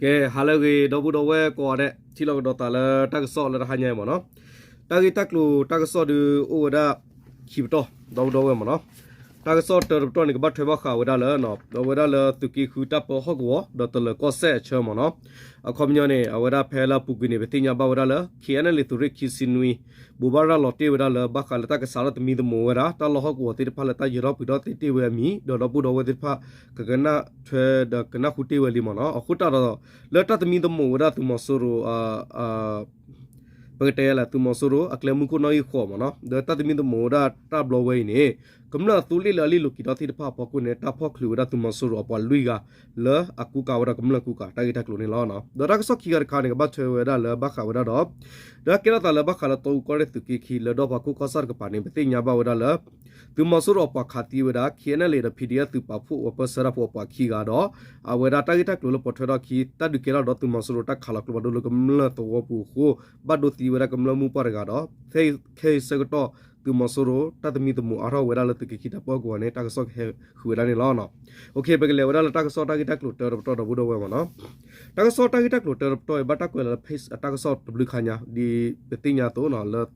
ကဲ ဟါလၢအဂ့ၤ ဒီပုၢ်ဒီဝဲၢ်ကိးဂၤဒဲး ထံၣ်လိာ်ကဒီးသးလၢတၢ်ကစီၣ်လၢတဟါညါအံၤမ့ၢ်နီၤ, တၢ်ဂ့ၢ်တၢ်ကျိၤတၢ်ကစီၣ်ဒုးအိၣ်ဝဲဒၣ်ခံပတီၢ် ဒီပုၢ်ဒီဝဲၢ်မ့ၢ်နီၤ, တၢ်ကစီၣ်တၢတပတီၢ်န့ၣ် ကဘၣ်ထွဲဘၣ်ဃးဝဲဒၣ်လၢ ဒီးဝဲဒၣ်လၢသုးက့ဃုတၢ်ပၢဟီၣ်ကဝီၤ ဒီးတလၢၤကီၢ်စဲၣ်အဆၢမ့ၢ်နီၤ, အခီပညီန့ၣ် အဝဲဒၣ်ဖဲလၢအပူၤကွံာ်န့ၣ် ပသ့ၣ်ညါဘၣ်ဝဲဒၣ်လၢ ခ့ၣ်အဲၣ်အဲၣ်လ့ၣ် သုးရ့ၣ်ခံဆံနွံ ဘိးဘၣ်ရၤလီၤတ့ၢ်ဝဲဒၣ်လၢ ဘၣ်ဃးလၢတၢ်ကစးထီၣ်သမံသမိးဝဲဒၣ် တၢ်လီၢ်ဟီၣ်ကဝီၤသ့ၣ်တဖၣ်လၢတၢ်ယၢၤထီၣ်ပှဲၤထီၣ်သ့ၣ်တ့ၢ်ဝဲအမံၤ ဒီးဒီပုၢ်ဒီဝဲၢ်သ့ၣ်တဖၣ် ကကနၣ်ထွဲဒီးကနၣ်ဟူတ့ၢ်ဝဲလံမ့ၢ်နီၤ, အဃိသတးဒီး လၢတၢ်သမံသမိးဝဲဒၣ်သုးမီၤစိရိၤ ပကတဲလၢသုးမီၤစိရိၤအကျဲမုၢ်ခိၣ်နီၣ်ဂံၢ်ဃိးမ့ၢ်နီၤ, ဒီးတၢ်သမံသမိးဝဲဒၣ်တၢ်ဘျီဝဲအံၤန့ၣ် ကမျၢၢ်အသိလ့ၣ်လၢအလ့ၣ်လိၤက့ၤထီၣ်သ့ၣ်တဖၣ်အဖီခိၣ်န့ၣ် တၢ်ဖီၣ်ချုးဝဲဒၣ်သုးမီၤစိရိၤအပှၤလွံၢ်ဂၤ လၢအကူကၤဝဲဒၣ်ကမျၢၢ်ကူကၤတၢ်ဂ့ၢ်တၢ်ကျိၤန့ၣ်လီၤ. ဒီးတၢ်ကစီၣ်ခံဂၤတခါန့ၣ် ကဘၣ်ထွဲဝဲဒၣ်လၢဘၣ်ဃးဝဲဒၣ်ဒီး ဒီးကဲထီၣ်သးလၢဘၣ်ဃးလၢတီအူကီၢ်ရ့ၣ်သုးက့ခံ လၢဒီဖးခိၣ်ကီၢ်ဆၣ်တကပၤန့ၣ် ပသ့ၣ်ညါဘၣ်ဝဲဒၣ်လၢ သုးမီၤစိရိၤအပှၤခးသံဝဲဒၣ် ခ့ၣ်အဲၣ်အဲၣ်လ့ၣ်ဒီး ပီၣ်ဒီအ့ၣ် သုးပာ်ဖှိၣ်အပၢဆှၢတၢ်ဖိအပှၤခံဂၤဒီး အဝဲဒၣ်တၢ်ဂ့ၢ်တၢ်ကျိၤလၢပိာ်ထွဲထီၣ်ခံ တၢ်ဒုးကဲထီၣ်ဒီးသုးမီၤစိရိၤတၢ်ခးလီၤကျိဖးဒိၣ်လၢကမျၢၢ်သဝီပူၤအဃိ ဘၣ်ဒိသံဝဲဒၣ်ကမျၢၢ်မုၣ်ပှၢ်တဂၤဒီး ခဲအံၤဆၢကတီၢ် သုးမီၤစိရိၤတၢ်သမံသမိးအါထီၣ်ဝဲဒၣ်လၢသုးက့ခံတၢ်ပၢဟီၣ်ကဝီၤန့ၣ် တၢ်ကစီၣ်ကဟဲဃုာ်ဝဲဒၣ်န့ၣ်လီၤ. ပကလဲၤဝဲဒၣ်လၢတၢ်ကစီၣ်တၢ်ဂ့ၢ်တၢ်ကျိၤတၢတပတီၢ်ဒီပုၢ်ဒီဝဲၢ်မ့ၢ်နီၤ, တၢ်ကစီၣ်တၢ်ဂ့ၢ်တၢ်ကျိၤတၢတပတီၢ်အံၤ ဘၣ်တၢ်ကွဲးလၢ page အတၢ်ကစီၣ်တဘျုးခါညါ ဒ်ပသ့ၣ်ညါအသိး လၢ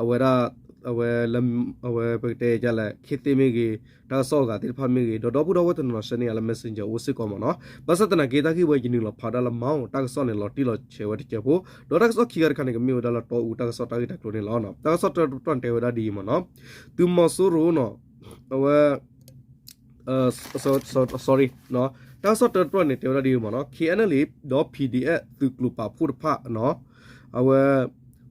အဝဲဒၣ် အဝဲလၢ အဝဲပကတဲဒ်လဲၣ် ခ့ၣ်သ့ၣ်မ့ၢ်ဂ့ၤ တၢ်ကစီၣ်အဂၤသ့ၣ်တဖၣ်မ့ၢ်ဂ့ၤ ဒီးဒီပုၢ်ဒီဝဲၢ်တနီၤနီၤ share န့ၢ်ယၤလၢ messenger အိၣ်စ့ၢ်ကီးမ့ၢ်နီၤ, ဘၣ်ဆၣ်သနာ်က့ တၢ်ဂ့ၢ်ဝဲယနုာ်လီၤဖးဒၣ်လၢ မၢ် တၢ်ကစီၣ်န့ၣ် လီၤတံၢ်လီၤဆဲးဝဲတစဲးဖိ, ဒီးတၢ်ကစီၣ်ခံဂၤတခါန့ၣ် ကမ့ၢ်ဝဲဒၣ်လၢတီအူတၢ်ကစီၣ်တၢ်ဂ့ၢ်တၢ်ကျိၤန့ၣ်လီၤ. တၢ်ကစီၣ်တၢတပတီၢ်န့ၣ် တဲဝဲဒၣ်ဒ်အံၤမ့ၢ်နီၤ, သုးမီၤစိရိၤနီၤ အဝဲ sorry တၢ်ကစီၣ်တၢတပတီၢ်န့ၣ် တဲဝဲဒၣ်ဒ်အံၤမ့ၢ်နီၤ, ခ့ၣ်အဲၣ်အဲၣ်လ့ၣ်ဒီး ပီၣ်ဒီအ့ၣ် သုးကျိၤပာ်ဖှိၣ်တဖၣ် အဝဲ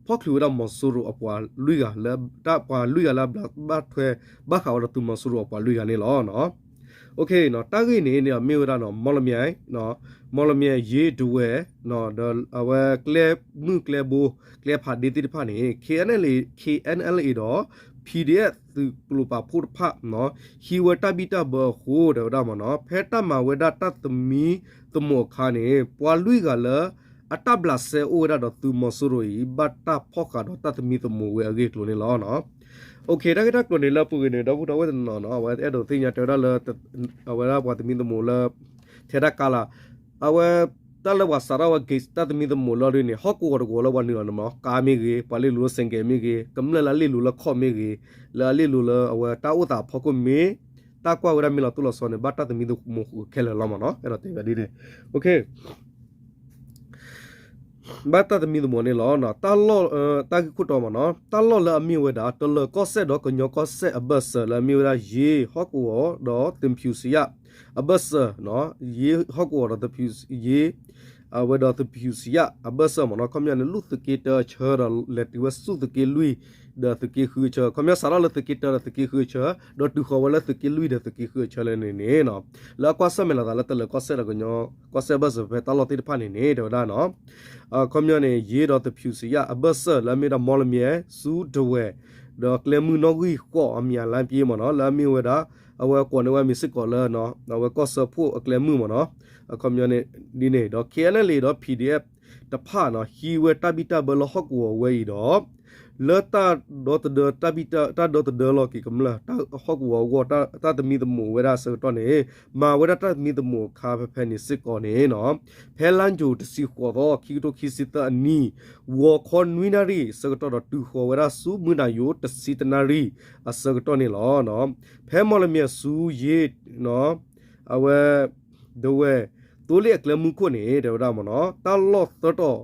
ဖီၣ်ချုးဝဲဒၣ်မီၤစိရိၤအပှၤလွံၢ်ဂၤလၢ ပှၤလွံၢ်ဂၤလၢအဘျးဘၣ်ထွဲ ဘၣ်ဃးဝဲဒီးသုးမီၤစိရိၤအပှၤလွံၢ်ဂၤန့ၣ်လီၤ. တၢ်ဂ့ၢ်န့ၣ် မ့ၢ်ဝဲဒၣ်နီၤ မီၣ်လမၠဲၣ် မီၣ်လမၠဲၣ် ယ့ဒဝဲၢ် ဒီးအဝဲကျဲမုၢ်ကျဲဘိ ကျဲဖးဒ့သ့ၣ်တဖၣ်န့ၣ် ခ့ၣ်အဲၣ်အဲၣ်လ့ၣ် ခ့ၣ်အဲၣ်အဲၣ်လ့ၣ်ဒီး ပီၣ်ဒီအ့ၣ် သုးကျိၤပာ်ဖှိၣ်တဖၣ် ဟံးဝဲတၢ်ဘံၣ်တၢ်ဘၢအဃိ တဲဝဲဒၣ်မ့ၢ်နီၤ, ဖဲတၢ်မၤဝဲဒၣ်တၢ်သမံသမိးအခါန့ၣ် ပှၤလွံၢ်ဂၤလၢ အတၢ်ဘျးစဲအိၣ်ဝဲဒၣ်ဒီးသုးမီၤစိရိၤအံၤ ဘၣ်တၢ်ဖီၣ်ဃာ်ဒီးတၢ်သမံသမိးဝဲအဂ့ၢ်အကျိၤန့ၣ်လီၤ. တၢ်ဂ့ၢ်တၢ်ကျိၤန့ၣ်လၢအပူၤကွံာ်န့ၣ် ဒီပုၢ်ဒီဝဲၢ်တနီၤနီၤ အဝဲအဲၣ်ဒိးသ့ၣ်ညါတဲဝဲဒၣ်လၢ အဝဲဒၣ်ပှၤသမံသမိးလၢ ထဲတၢ်ကါလၢ အဝဲ တၢ်လၢပှၤစးထီၣ်ဝဲ gate တၢ်သမံသမိးလီၤဒ်န့ၣ် ဟီၣ်ကဝီၤတကဝီၤလၢပှၤနုာ်လီၤန့ၣ်မ့ၢ် ကါမ့ၢ်ဂ့ၤ ပှၤလ့ၣ်လိၤလၢ ဆိုင်ကယ် မ့ၢ်ဂ့ၤ ကမျၢၢ်လၢအလ့ၣ်လိၤလၢခီၣ်မ့ၢ်ဂ့ၤ လၢအလ့ၣ်လိၤလၢအဝဲတၢ်အိၣ်သးအဖီခိၣ်မ့ၢ် တၢ်ကွၢ်ဝဲဒၣ်မ့ၢ်လီၤတိၢ်လီၤဆီန့ၣ် ဘၣ်တၢ်သမံသမိးဃုာ်ခဲလၢာ်လီၤမ့ၢ်နီၤ, အဲၣ်ဒိးတဲဝဲဒ်န့ၣ် ဘၣ်တၢ်သမံသမိးန့ၣ်လီၤ. တၢ်လီၢ် တၢ်ဂ့ၢ်ခိၣ်တီမ့ၢ်နီၤ, တၢ်လီၢ်လၢအမ့ၢ်ဝဲဒၣ် တလၢၤကီၢ်စဲၣ်ဒီးကညီကီၢ်စဲၣ်အဘၢၣ်စၢၤလၢအမ့ၢ်ဝဲဒၣ် ယ့ဟီၣ်ကဝီၤဒီးသုးဖၠူၣ်စံယၣ် အဘၢၣ်စၢၤ ယ့ဟီၣ်ကဝီၤဒီးသုးဖၠူၣ် ယ့ အဝဲဒီးသုးဖၠူၣ်စံယၣ်အဘၢၣ်စၢၤမ့ၢ်နီၤ, ခီပညီန့ၣ် လူၢ်သုးက့တၢအဆၢဒီးလဲၤတုၤဝဲဆူသုးက့လွံၢ် ဒီးသုးက့ဃုအဆၢ, ခီပညီစးထီၣ်လၢသုးက့တၢဒီးသုးက့ဃုအဆၢ ဒီးတုၤဃီၤဝဲလၢသုးက့လွံၢ်ဒီးသုးက့ဃုအဆၢလၢန့ၣ်န့ၣ် လၢအကွၢ်ဆၢၣ်မဲာ်လိာ်သးလၢတလၢၤကီၢ်စဲၣ်ဒီးကညီကီၢ်စဲၣ်အဘၢၣ်စၢၤဖဲတၢ်လီၢ်သ့ၣ်တဖၣ်န့ၣ်န့ၣ် တဲဝဲဒၣ်နီၤ ခီပညီန့ၣ် ယ့ဒီးသုးဖၠူၣ်စံယၣ်အဘၢၣ်စၢၤလၢအမ့ၢ်ဝဲဒၣ် မီၣ်လမၠဲၣ် ဆူဒဝဲၢ် ဒီးကျဲမုၢ်နီၣ်ဂံၢ်ဃိးအမံၤအလါပ့မ့ၢ်နီၤ, လၢအမ့ၢ်ဝဲဒၣ် အဝဲကိးန့ၢ်ဝဲမံၤစ့ၢ်ကီးလၢ အဝဲကီၢ်စၢဖှိၣ်အကျဲမုၢ်မ့ၢ်နီၤ, အခီပညီန့ၣ် ဒ်န့ၣ် ဒီး ခ့ၣ်အဲၣ်အဲၣ်လ့ၣ်ဒီး ပီၣ်ဒီအ့ၣ် တဖၣ်နီၤ ဟံးဝဲတၢ်ဘံၣ်တၢ်ဘၢလၢဟီၣ်ကဝီၤဝဲအံၤဒီး လၢတၢ်ဒီသဒၢတၢ်ဘံၣ်တၢ် တၢ်ဒီသဒၢလီၤက့ၤကမျၢၢ် ဟီၣ်ကဝီၤအဂီၢ် တၢ်သမံသမိးဝဲဒၣ်အဆၢကတီၢ်န့ၣ် မၤဝဲဒၣ်တၢ်သမံသမိးအခါဖဲဖဲန့ၣ်စ့ၢ်ကီးန့ၣ်နီၤ, ဖဲလါယူၤတဆံဃိးသီ ခံကထိခံဆံသၢအနံၣ် ဂီၤခီနွံနၣ်ရံၣ်အဆၢကတီၢ်ဒီးတုၤဃီၤဝဲဒၣ်ဆူမုၢ်နၤယိၤတဆံတနၣ်ရံၣ်အဆၢကတီၢ်န့ၣ်လီၤ. ဖဲမီၣ်လမၠဲၣ်ဆူယ့ အဝဲ ဒဝဲၢ် သိလ့ၣ်အကျဲမုၢ်ခိၣ်န့ၣ် တဲဝဲဒၣ်မ့ၢ်နီၤ, တၢ်လီၢ်သၢတီၤ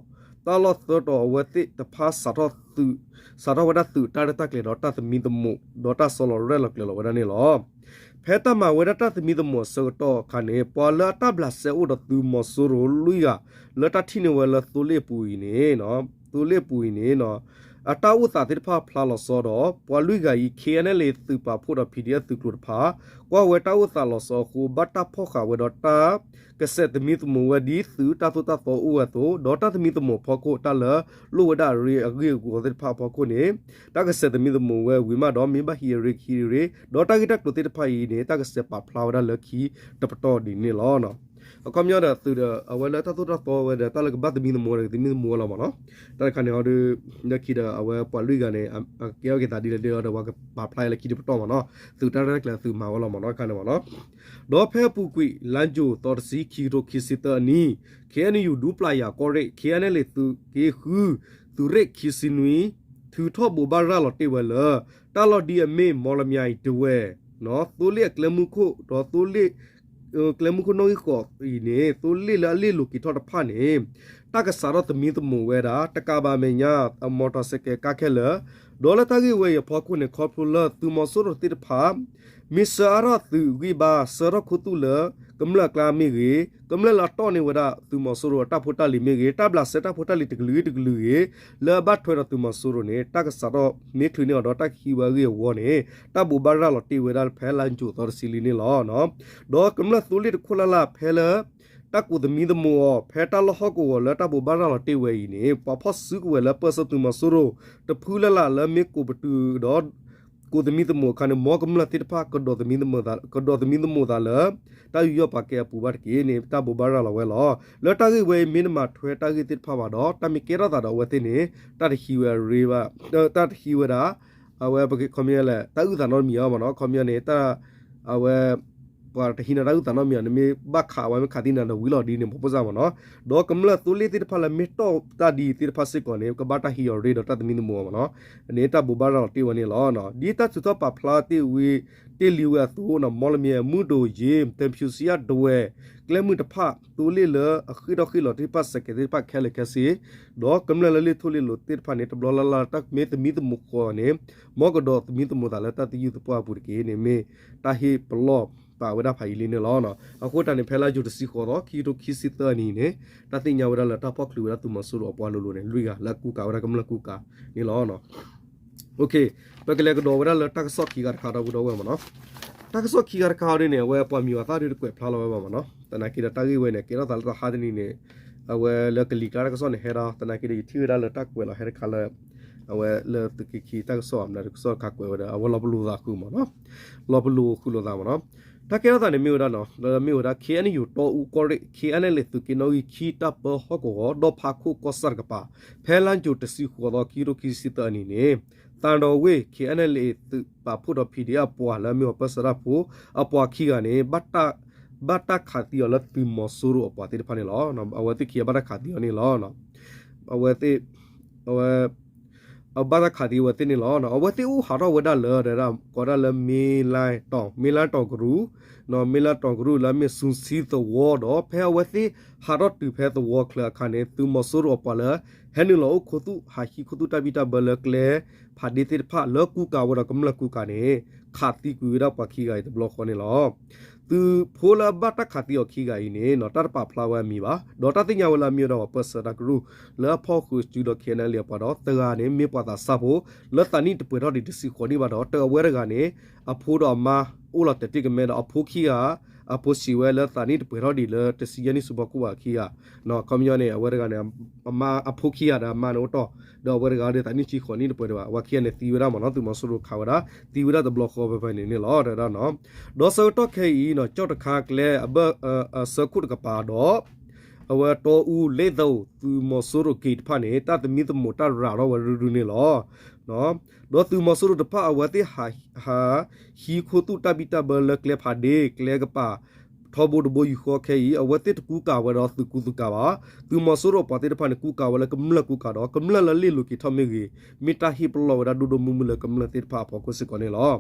တၢ်လီၢ်သၢတီၤအဝဲသ့ၣ်တဖၣ် စးထီၣ်ဝဲဒၣ်သုးတၢ်ရဲၣ်တၢ်ကျဲၤဒီးတၢ်သမံသမိး ဒီးတၢ်ဆီလီၤရဲၣ်လီၤကျဲၤလီၤဝဲဒၣ်န့ၣ်လီၤ. ဖဲတၢ်မၤဝဲဒၣ်တၢ်သမံသမိးအဆၢကတီၢ်အခါန့ၣ် ပှၤလၢအတၢ်ဘျးစဲအိၣ်ဒီးသုးမီၤစိရိၤလွံၢ်ဂၤ လၢတၢ်ထံၣ်န့ၢ်ဝဲလၢသိလ့ၣ်အပူၤအံၤန့ၣ် သိလ့ၣ်အပူၤအံၤန့ၣ် အတၢ်အိၣ်သးသ့ၣ်တဖၣ်ဖျါလီၤဆီဒီး ပှၤလွံၢ်ဂၤအံၤ ခ့ၣ်အဲၣ်အဲၣ်လ့ၣ်သုးပာ်ဖှိၣ်ဒီး ပီၣ်ဒီအ့ၣ် သုးကျိၤတဖၣ် ကွၢ်ဝဲတၢ်အိၣ်သးလီၤဆီအဃိ ဘၣ်တၢ်ဖီၣ်ဃာ်ဝဲဒီးတၢ် ကစဲးသမံသမိးဝဲဒ်သုးတၢ်သိၣ်တၢ်သီအိၣ်ဝဲအသိး ဒီးတၢ်သမံသမိးအဖီခိၣ် တၢ်လၢလိၣ်ဝဲဒၣ်အရ့အဂ့ၢ်အကျိၤသ့ၣ်တဖၣ်အဖီခိၣ်န့ၣ် တၢ်ကစဲးသမံသမိးဝဲဝံၤမးဒီး မ့ၢ်ဘၣ်ဟံးအရ့ခံအရ့ ဒီးတၢ်ဂ့ၢ်တၢ်ကျိၤသ့ၣ်တဖၣ်အံၤန့ၣ် တၢ်ကစဲးပာ်ဖျါဝဲဒၣ်လၢခံတပတီၢ်ဒ်န့ၣ်လီၤ. အခီပညီဒီးသုးဒီး အဝဲလၢတၢ်သိၣ်တၢ်သီဝဲဒီး တၢ်လၢကဘၣ်သမံသမိးဒီး ကသမံသမိးဝဲလီၤမ့ၢ်နီၤ. တၢ်တခါန့ၣ်ဟီဒီး လၢခံဒီး အဝဲပှၤလွံၢ်ဂၤန့ၣ် အကဲထီၣ်က့ၤသးဒ်လဲၣ်ဒ်လဲၣ်ဒီး ပှၤကပာ်ဖျါလၢခံတပတီၢ်မ့ၢ်နီၤ. သုးတၢ်ရဲၣ်တၢ်ကျဲၤသုးမၤဝဲလီၤမ့ၢ်နီၤ တခါန့ၣ်မ့ၢ်နီၤ. ဒီးဖဲအပူၤကွံာ် လါယူၤသီတဆံ ခံကထိခံဆံသၢအနံၣ် ခ့ၣ်အဲၣ်ယူၣ် ဒူပျၢ်ယၤကီၢ်ရ့ၣ် ခ့ၣ်အဲၣ်အဲၣ်လ့ၣ်သုးက့ဃု သုးရ့ၣ်ခံဆံနွံ ထုးထီၣ်ဘိးဘၣ်ရၤလီၤတ့ၢ်ဝဲလၢ တၢ်လီၢ်ဒ်အမ့ၢ် မီလမၠဲအံၤ ဒဝဲၢ် သိလ့ၣ်အကျဲမုၢ်ခိၣ် ဒီးသိလ့ၣ် ကျဲမုၢ်ခိၣ်နီၣ်ဂံၢ်ဃိးအံၤန့ၣ် သိလ့ၣ်လၢအလ့ၢ်လိၤက့ၤထီၣ်တဖၣ်န့ၣ် တၢ်ကစးထီၣ်သမံသမိးဝဲဒၣ် တကးဘၣ်အမဲာ်ညါ အမော်တော်ဆိုင်ကယ် ကါခဲလၢာ် ဒီးလၢတၢ်ဂ့ၢ်ဝဲအံၤအဖီခိၣ်န့ၣ် ခီဖျိလၢသုးမီၤစိရိၤသ့ၣ်တဖၣ် မ့ၢ်ဆှၢအါထီၣ်သုးဂံၢ်ဘါ ဆှၢထီၣ်ခူသူၣ်လၢ ကမျၢၢ်အကျါမ့ၢ်ဂ့ၤ, ကမျၢၢ်လၢအတီၢ်န့ၢ်ဝဲဒၣ်သုးမီၤစိရိၤအတၢ်ဖိတၢ်လံၤမ့ၢ်ဂ့ၤ, တၢ်ဘျးစဲတၢ်ဖိတၢ်လံၤတကလုာ်တကလုာ်ဂ့ၤ လၢအဘၣ်ထွဲဒီးသုးမီၤစိရိၤန့ၣ် တၢ်ကစးထီၣ်မ့ၢ်ချုးန့ၢ်အီၤဒီးတၢ်ကဟံးဝဲအဂ့ၢ်အဝီန့ၣ် တၢ်ဘိးဘၣ်ရၤလီၤတ့ၢ်ဝဲဒၣ်ဖဲလါယူၤသီတဆံလံန့ၣ်လီၤ. ဒီးကမျၢၢ်သိလ့ၣ်တခိၣ်လၢ်လၢ်ဖဲလၢ တၢ်ကိးသမံသမိးအီၤ ဖဲတၢ်လီၢ်ဟီၣ်ကဝီၤလၢတၢ်ဘိးဘၣ်ရၤလီၤတ့ၢ်ဝဲအံၤန့ၣ် ပှၤဖီၣ်စုကဝဲၤလၢပၢၢ်ဆၢသုးမီၤစိရိၤ တဖုလၢ်လၢ်လၢမ့ၢ်ကိးပတုာ်ဒီး ကိးသမံသမိးအခါန့ၣ် မ်ကမျၢၢ်သ့ၣ်တဖၣ် ကဒိးသမံသမိးသးလၢ တၢ်ယူးယီၣ်ပာ်ကဲအပူၤဘၣ်တက့ၢ်န့ၣ် တၢ်ဘိးဘၣ်ရၤလီၤဝဲလီၤ. လၢတၢ်ဂ့ၢ်ဝဲအံၤ မ့ၢ်နမၤထွဲတၢ်ဂ့ၢ်သ့ၣ်တဖၣ်ဘၣ်ဒီး တၢ်မ့ၢ်ကဲထီၣ်သးဒီးအဝဲသ့ၣ်န့ၣ် တၢ်တဟံးဝဲအရ့ဘၣ်, တၢ်တဟံးဝဲဒၣ် အဝဲပကခီပညီလဲၣ် တၢ်အုၣ်သးနီတမံၤအီၤမ့ၢ်နီၤ. ခီပညီန့ၣ် တၢ် အဝဲ ပှၤတဟံးနၤတၢ်အုၣ်သးနီတမံၤအီၤ နမ့ၢ်ဘၣ်ခးဝဲမ့ၢ်ခးသံနၤဒီးဝံၤလီၤဒ်န့ၣ် မ့ၢ်ပစၢ်မ့ၢ်နီၤ. ဒီးကမျၢၢ်သိလ့ၣ်သ့ၣ်တဖၣ်လၢမ့ၢ်တီၢ်တၢ်ဒ်အံၤသ့ၣ်တဖၣ်စ့ၢ်ကီးန့ၣ် ကဘၣ်တၢ်ဟံးအီၤရ့ဒီးတၢ်သမံသမိးအီၤမ့ၢ်နီၤ. န့ၣ်တၢ်ဘိးဘၣ်ရၤလီၤတ့ၢ်ဝဲန့ၣ်လီၤ. ဒ်တၢ်ထုးထီၣ်ပာ်ဖျါတ့ၢ်ဝံၤ တ့ၢ်လံဝဲအသိး မီလမၠဲ မုၢ်ဒိၣ်ယ့ၤ တၢဖၠူစံယါ ဒဝဲၢ် ကျဲမုၢ်တဖၣ် သိလ့ၣ်လၢအဃ့ၢ်ထီၣ်ဃ့ၢ်လီၤသ့ၣ်တဖၣ် စဲးကဲးသ့ၣ်တဖၣ်ခဲလၢာ်ခဲဆ့ ဒီးကမျၢၢ်လၢလ့ၢ်ထိၣ်လ့ၢ်လိၤသ့ၣ်တဖၣ်န့ၣ် တဘျီလၢ်လၢ် တၢ်မ့ၢ်သမံသမိးဃီန့ၣ် မ်ကဒိးသမံသမိးသးလၢတၢ်သယုၢ်သပှၢ်အပူၤတက့ၢ်န့ၣ် မ့ၢ်တၢ်ဟ့ၣ်ပလီၢ်ပာ်ဝဲဒၣ်ဖးယံာ်လံန့ၣ်လီၤ. အဃိသတးန့ၣ် ဖဲလါယူၤတဆံဃိးသီ ခံကထိခံဆံသၢနံၣ်န့ၣ် တၢ်သ့ၣ်ညါဝဲဒၣ်လၢတၢ်ဖီၣ်ချုးဝဲဒၣ်သုးမီၤစိရိၤအပှၤလိၤလိၤန့ၣ် လွံၢ်ဂၤလၢအကူကၤဝဲဒၣ်ကမျၢၢ်ကူကၤန့ၣ်လီၤ. ပကလဲၤကဒီးဝဲဒၣ်လၢတၢ်ကစီၣ်ခံဂၤတခါဒီးကဒီးဝဲမ့ၢ်နီၤ. တၢ်ကစီၣ်ခံဂၤတခါအံၤဒ်န့ၣ် အဝဲပှၤမံၤအသၣ်ဒ်တကွဲးဖျါလီၤဝဲဘၣ်မ့ၢ်နီၤ. သနာ်က့ဒီးတၢ်ဂ့ၢ်ဝဲန့ၣ် ကဲထီၣ်သးလၢတဟါတနံၤန့ၣ် အဝဲလၢကလံၤကျါတၢ်ကစီၣ်န့ၣ် ဟဲဒီး သနာ်က့ဒီးယထံၣ်ဝဲဒၣ်လၢတၢ်ကွဲးလီၤဟဲတခါလၢ အဝဲလၢသုးက့ခံတၢ်ကစီၣ်အမနုၤတၢ်ကစီၣ်တခါကွဲးဝဲဒီး အဝဲလီၤပလိာ်သးဃုာ်မ့ၢ်နီၤ. လီၤပလိာ်ဃုာ်လိာ်သးမ့ၢ်နီၤ. တၢ်ကဲထီၣ်သးန့ၣ်မ့ၢ်ဝဲဒၣ်နီၤ လၢမ့ၢ်ဝဲဒၣ် ခ့ၣ်အဲၣ်ယူၣ် တီအူကီၢ်ရ့ၣ် ခ့ၣ်အဲၣ်အဲၣ်လ့ၣ်သုးက့နီၣ်ဂံၢ်ခံ တၢ်ပၢဟီၣ်ကဝီၤ ဒီဖးခိၣ်ကီၢ်ဆၣ်တကပၤ ဖဲလါယူၤတဆံဃိးသီ ခံကထိခံဆံသၢအနံၤန့ၣ် သးဒီဝ့ၢ် ခ့ၣ်အဲၣ်အဲၣ်လ့ၣ် သုးပာ်ဖှိၣ်ဒီး ဖံးဒ့ၣ်အပှၤလၢအမ့ၢ်ဝဲပၢၢ်ဆၢတၢ်ဖိ အပှၤခံဂၤန့ၣ် ဘၣ်တၢ်ခးသံအီၤလၢသုးမီၤစိရိၤအပှၤသ့ၣ်တဖၣ်န့ၣ်လီၤ. အဝဲသ့ၣ်ခံဂၤဘၣ်တၢ်ခးသံအီၤန့ၣ်လီၤ. အဝဲသ့ၣ် အဝဲ အဘၣ်တၢ်ခးသံအဝဲသ့ၣ်န့ၣ်လီၤ. အဝဲသ့ၣ်အိၣ်ဟးထီၣ်ဝဲဒၣ်လၢ ကိးဒၣ်လၢ မ့လါတီၢ် မ့လါတီၢ်ကရူၢ် မ့လါတီၢ်ကရူၢ်လၢအမ့ၢ်စူၤဆံသဝီဒီး ဖဲအဝဲသ့ၣ်ဟးထီၣ်တုၤဖဲသဝီချၢအခါန့ၣ် သုးမီၤစိရိၤအပှၤလၢ ဟဲနုာ်လီၤအိၣ်ခူသူၣ် ဟးဟံးခူသူၣ်တၢ်ဘံၣ်တၢ်ဘၢလၢကျဲဖးဒ့သ့ၣ်တဖၣ် လၢကူကၤဝဲဒီးကမျၢၢ်ကူကၤန့ၣ် ခးသံကွံာ်ဝဲဒၣ်ပှၤခံဂၤအံၤတဘျီဃီန့ၣ်လီၤ. သုးဖိလၢအဘၣ်တၢ်ခးသံအီၤခံဂၤအံၤန့ၣ် တၢ်တပာ်ဖျါဝဲအမံၤဘၣ်, ဒီးတၢ်သ့ၣ်ညါဝဲလၢအမ့ၢ်ဝဲဒၣ်ပှၤပၢၢ်ဆၢတၢ်ကရူၢ် လၢအဖီၣ်ဃုာ်စုဒီး ခ့ၣ်အဲၣ်အဲၣ်လ့ၣ် အပှၤဒီး တဂၤန့ၣ် မ့ၢ်ပှၤသးစၢ်ဖိ လၢသးနံၣ်တပှဲၤထီၣ်ဒံးတဆံဃိးနံၣ်ဘၣ်ဒီး တအဝဲတဂၤန့ၣ် အဖိဒီးအမါ အိၣ်လီၤတဲာ်တ့ၢ်ကမဲဒီး အဖိခံဂၤ အဖိဆံးဝဲလၢသးနံၣ်တပှဲၤထီၣ်ဒံးလၢတဆံယဲၢ်နံၣ်ဆူဖီခိၣ်ဘၣ်ခံဂၤ ခီပညီန့ၣ် အဝဲတဂၤန့ၣ် အမါအဖိခံဂၤဒီးအမါန့ၣ်အိၣ်တီၢ်, ဒီးအဝဲတဂၤဒီးသးနံၣ်ဆံဃိးနံၣ်တပှဲၤဒံးဘၣ်, အဝဲခံဂၤန့ၣ်သံဝဲဒၣ်မ့ၢ်နီၤ, သုးမီၤစိရိၤခးဝဲဒၣ် သံဝဲဒၣ်တဘျီဃီဖဲဖဲန့ၣ်န့ၣ်လီၤ တဲဝဲဒၣ်နီၤ. ဒီးဆၢကတီၢ်ခဲအံၤနီၤ ကၠီၣ်တခါကျဲ အဘၢၣ်အဆၢခိၣ်တကပၤဒီး အဝဲတီအူလ့သိးသုးမီၤစိရိၤက့ၤတဖၣ်န့ၣ် တၢ်သမံသမိးတၢ်ရၤထီၣ်ဝဲရုၢ်ရုၢ်န့ၣ်လီၤ. ဒီးသုးမီၤစိရိၤတဖၣ်အဝဲသ့ၣ်ဟး ဟံးခူသူၣ်တၢ်ဘံၣ်တၢ်ဘၢလၢကျဲဖးဒ့ ကျဲကပၤ ထီဘိတဘိယူၢ်ဃီခဲအံၤ အဝဲသ့ၣ်တကူကၤဝဲဒီးသုးကူသုးကၤဘၣ်. သုးမီၤစိရိၤအပှၤသ့ၣ်တဖၣ်န့ၣ် ကူကၤဝဲလၢကမျၢၢ်ကူကၤဒီး ကမျၢၢ်လၢလ့ၣ်လိၤက့ၤထီၣ်မ့ၢ်ဂ့ၤ မ့ၢ်တၢ်ဟ့ၣ်ပလီၢ်ဝဲဒၣ်ဒိၣ်ဒိၣ်မုၢ်မုၢ်လၢကမျၢၢ်သ့ၣ်တဖၣ်အဖီခိၣ်စ့ၢ်ကီးန့ၣ်လီၤ.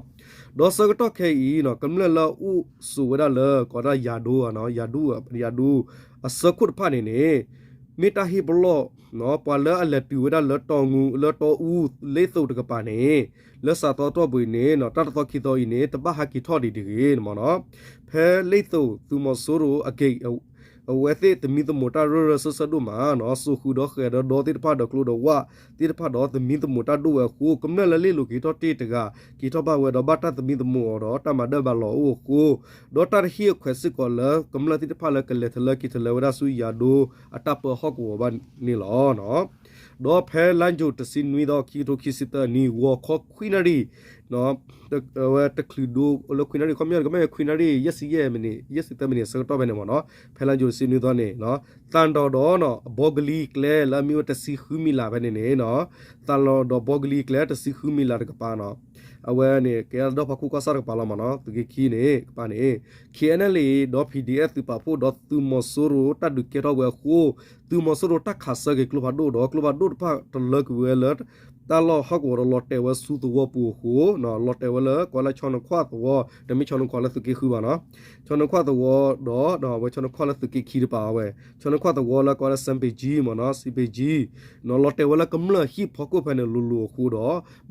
ဒီးဆၢကတီၢ်ခဲအံၤနီၤ ကမျၢၢ်လၢအအိၣ်ဆိးဝဲဒၣ်လၢ ကိးဒၣ်ယၤဒိ ယၤဒိ ယၤဒိ အဆၢခိၣ်တဖၣ်န့ၣ်န့ၣ် မ့ၢ်တၢ်ဟ့ၣ်ပလီၢ် ပှၤလၢအလဲၤတုၤဝဲဒၣ်လၢတီအူ လၢတီအူလ့သိးတကပၤန့ၣ် လၢစးသီတီၢ်ပူၤအံၤန့ၣ် တၢ်တသီခံသီအံၤန့ၣ် တဘၣ်ဟးက့ၤထီၣ်ဒံးတဂ့ၤမ့ၢ်နီၤ. ဖဲလ့သိးသုးမီၤစိရိၤအက့ၤ အဝဲသ့ၣ်သမံသမိးတၢ်ရၢၢ်ရၢၢ်စၢၢ်စၢၢ်ဒိၣ်မးနီၤ, စိာ်ဃုာ်ဒီးဃဲၤဒီးဒီသ့ၣ်တဖၣ်ဒီးကျိဒီးဝၣ်သ့ၣ်တဖၣ်ဒီးသမံသမိးတၢ်ဒိၣ်ဝဲအဃိ ကမျၢၢ်လၢလ့ၣ်လိၤက့ၤထီၣ်တ့ၢ်တဂၤ က့ၤထီၣ်ဘၣ်ဝဲဒီးဘၣ်တၢ်သမံသမိးအီၤဒီးတၢ်မၤဒၢၣ်မၤလီၤအိၣ်အဃိ ဒီးတၢ်တဟ့ၣ်အခွဲးစ့ၢ်ကီးလၢကမျၢၢ်သ့ၣ်တဖၣ်လၢကလဲၤထီၣ်လၢက့ၤထီၣ်လၢဝဲဒၣ်ဆူယၤဒိအတၢ်ပၢဟီၣ်ကဝီၤဘၣ်န့ၣ်လီၤ. ဒီးဖဲလါယူၤတဆံနွံသီ ခံကထိခံဆံသၢနံၣ် ဂီၤခီခွံနၣ်ရံၣ် အဝဲတချုးဒိလၢခွံနၣ်ရံၣ် ခီပညီ ကမ့ၢ်ခွံနၣ်ရံၣ် ယဲၢ်ဆံယဲၢ်မံးနံး ယဲၢ်ဆံသၢမံးနံးအဆၢကတီၢ်ဖဲန့ၣ်မ့ၢ်နီၤ ဖဲလါယူၤတဆံနွံသီန့ၣ် သးဒီးဒီး ဘီကလံၤကျဲလၢအမ့ၢ်ဝဲတဆံဃုမံးလးဖဲန့ၣ်န့ၣ် သးလီၤဒီးဘီကလံၤကျဲတဆံဃုမံးလါတကပၤနီၤ အဝဲန့ၣ် ကဲဒီးပှၤခိၣ်ကီၢ်ဆၣ်တကပၤလီၤမ့ၢ်နီၤ သုးက့ခံန့ၣ် ကပၤန့ၣ် KNLA ဒီး PDF သုးပာ်ဖှိၣ်ဒီးသုးမီၤစိရိၤတၢ်ဒုးကဲထီၣ်ဝဲအဃိ သုးမီၤစိရိၤတၢ်ခးဆၢက့ၤကျိဖးဒိၣ်ဒီး ကျိဖးဒိၣ်တဖၣ်တလၢကွံာ်ဝဲလၢ တၢ်လီၢ်ဟီၣ်ကဝီၤဒီးလီၤတဲာ်ဝဲဆူသဝီပူၤအဃိ လီၤတဲာ်ဝဲလၢကိးလၢဆီနခွၣ်သဝီ တမ့ၢ်ဆီနခွၣ်လၢသုးက့ဃုဘၣ်နီၤ ဆီနခွၣ်သဝီဒီး အဝဲဆီနခွၣ်လၢသုးက့ခံတကပၤဝဲ ဆီနခွၣ်သဝီလၢကိးလၢ စံးပင်ကြီး မ့ၢ်နီၤ စံးပင်ကြီး လီၤတဲာ်ဝဲလၢကမျၢၢ်ဟံၣ်ဖီခိၣ်ဖဲန့ၣ်လိၤလိၤအဃိဒီး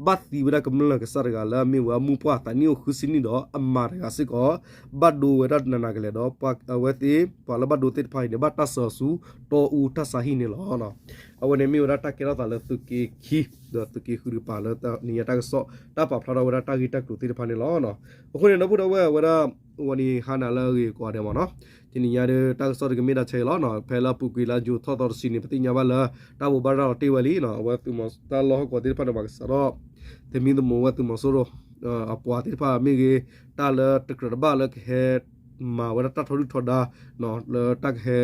ဘၣ်သံဝဲဒၣ်ကမျၢၢ်ကစၢ်တဂၤလၢအမ့ၢ်ဝဲအမူပှၢ်သးနံၣ်အိၣ်ဃုဆံနံၣ်ဒီးအမၤတဂၤစ့ၢ်ကီး ဘၣ်ဒိဝဲဒၣ်နးနးကလဲာ်ဒီး အဝဲသ့ၣ်ပှၤလၢဘၣ်ဒိသ့ၣ်တဖၣ်အံၤန့ၣ် ဘၣ်တၢ်စၢၤဆူတီအူတၢ်ဆါဟံၣ်န့ၣ်လီၤ. အဝဲန့ၣ်မ့ၢ်ဝဲဒၣ်တၢ်ကဲထီၣ်သးလၢသုးက့ခံ ဒီးသုးက့ဃုတကပၤလၢနံၤညါတၢ်ကစီၣ် တၢ်ပာ်ဖျါထီၣ်ဝဲဒၣ်တၢ်ဂ့ၢ်တၢ်ကျိၤသ့ၣ်တဖၣ်န့ၣ်လီၤ. အဃိန့ၣ် ဒီပုၢ်ဒီဝဲၢ်ဝဲဒၣ် ဝဲန့ၣ်ဟါနၤလၢအဂ့ၤကိးဂၤဒဲးမ့ၢ်နီၤ တနံၤညါဒီးတၢ်ကစီၣ်တကမ့ၢ်ဒၣ်ဆဲးအံၤလီၤ. ဖဲလၢအပူၤကွံာ်လါယူၤထီၣ်သီတဆံန့ၣ် ပသ့ၣ်ညါဘၣ်လၢ တၢ်ဘိးဘၣ်ရၤလီၤတ့ၢ်ဝဲလံနီၤ အဝဲသုးမီၤတၢ်လီၢ်ဟီၣ်ကဝီၤသ့ၣ်တဖၣ်န့ၣ် ပှၤကစးထီၣ် သမံသမိးဝဲသုးမီၤစိရိၤ အပှၤသ့ၣ်တဖၣ်မ့ၢ်ဂ့ၤ တၢ်လၢတကြၢးတဘၣ်လၢကဟဲ မၤဝဲဒၣ်တၢ်ထီဒုၣ်ထီဒါ လၢတၢ်ကဟဲ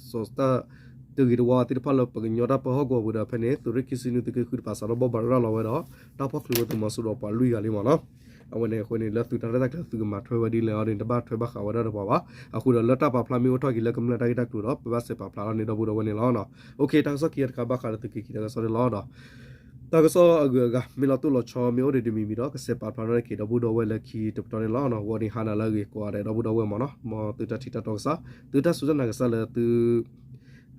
စီၤတၢ် တဂ့ၤတဝါသ့ၣ်တဖၣ်လၢပှၤကညီတၢ်ပၢဟီၣ်ကဝီၤပူၤဒီး ဖဲန့ၣ် သုးရ့ၣ်ခံဆံနွံသုးက့ဃုတကပၤ စးထီၣ်ဘိးဘၣ်ရၤလီၤဝဲဒီး တၢ်ဖီၣ်ချုးဝဲသုးမီၤစိရိၤပှၤလွံၢ်ဂၤလံမ့ၢ်နီၤ. အဝဲန့ၣ်အဃိန့ၣ် လၢသုးတၢ်ရဲၣ်တၢ်ကျဲၤသုးကမၤထွဲဝဲဒ်လဲၣ်အီၤန့ၣ် တဘၣ်ထွဲဘၣ်ဃးဝဲဒၣ်တပှၤဘၣ်. အဃိဒီးလၢတၢ်ပာ်ဖျါမ့ၢ်အိၣ်ထီၣ်က့ၤလၢကမျၢၢ်တၢ်ဂ့ၢ်တၢ်ကျိၤဒီး ပဘၣ်စဲးပာ်ဖျါထီၣ်န့ၣ် ဒီပုၢ်ဒီဝဲၢ်န့ၣ်လီၤ. တၢ်ကစီၣ်ခံတခါဘၣ်ဃးဒီးသုးက့ခံတၢ်ကစီၣ်န့ၣ်လီၤ. တၢ်ကစီၣ်အဂုၤအဂၤ မ့ၢ်လီၤတိၢ်လီၤဆီမ့ၢ်အိၣ်ဒံးတမံၤမံၤဒီး ကစဲးပာ်ဖျါထီၣ်က့ၤဒီပုၢ်ဒီဝဲၢ်လၢခံတပတီၢ်န့ၣ်လီၤ. ဂီၤဒံးဟါနၤလၢအဂ့ၤကိးဂၤဒဲး ဒီပုၢ်ဒီဝဲၢ်မ့ၢ်နီၤ မ်သုတၢ်ထံၣ်တၢ်တီကစၢ် သုတၢ်စူၢ်တၢ်နာ်ကစၢ်လၢသု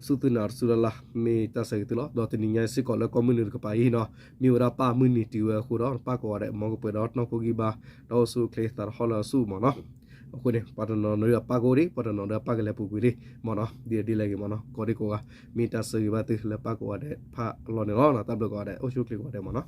စူၢ်သုနာ်တစူၢ်လၢ်လၢ် မ့ၢ်တၢ်ဆၢဂ့ၤသုလီၤ. ဒီးတနံၤညါစ့ၢ်ကီးလၢကီၢ်မုၢ်နုာ်တကပၤအံၤနီၤ မ့ၢ်ဝဲဒၣ်ပၢ်မုၢ်နံၤတုၤဝဲအဃိဒီး ပၢ်ကိးဂၤဒဲးမ်ကပှဲၤဒီးနီၢ်ခိကံၢ်ဘါ ဒီးအိၣ်ဆူၣ်အိၣ်ချ့သးတဟီၣ်လၢအဆူၣ်မ့ၢ်နီၤ. အဃိန့ၣ် ပှၤတနီၤနီၤဒီးပၢ်ကအိၣ်ဒံး ပှၤတနီၤဒီးပၢ်ကလဲၤပူၤကွံာ်ဒံးမ့ၢ်နီၤ ဒ်လဲၣ်ဂ့ၤမ့ၢ်နီၤ ကိးဒံးကိးဂၤ မ့ၢ်တၢ်ဆၢဂ့ၤဘၣ်သုလၢပၢ်ကိးဂၤဒဲးတဖၣ်အလီၢ်န့ၣ်လီၤ. တၢ်ဘျုးကိးဂၤဒဲး အိၣ်ဆူၣ်အိၣ်ချ့ကိးဂၤဒဲးမ့ၢ်နီၤ.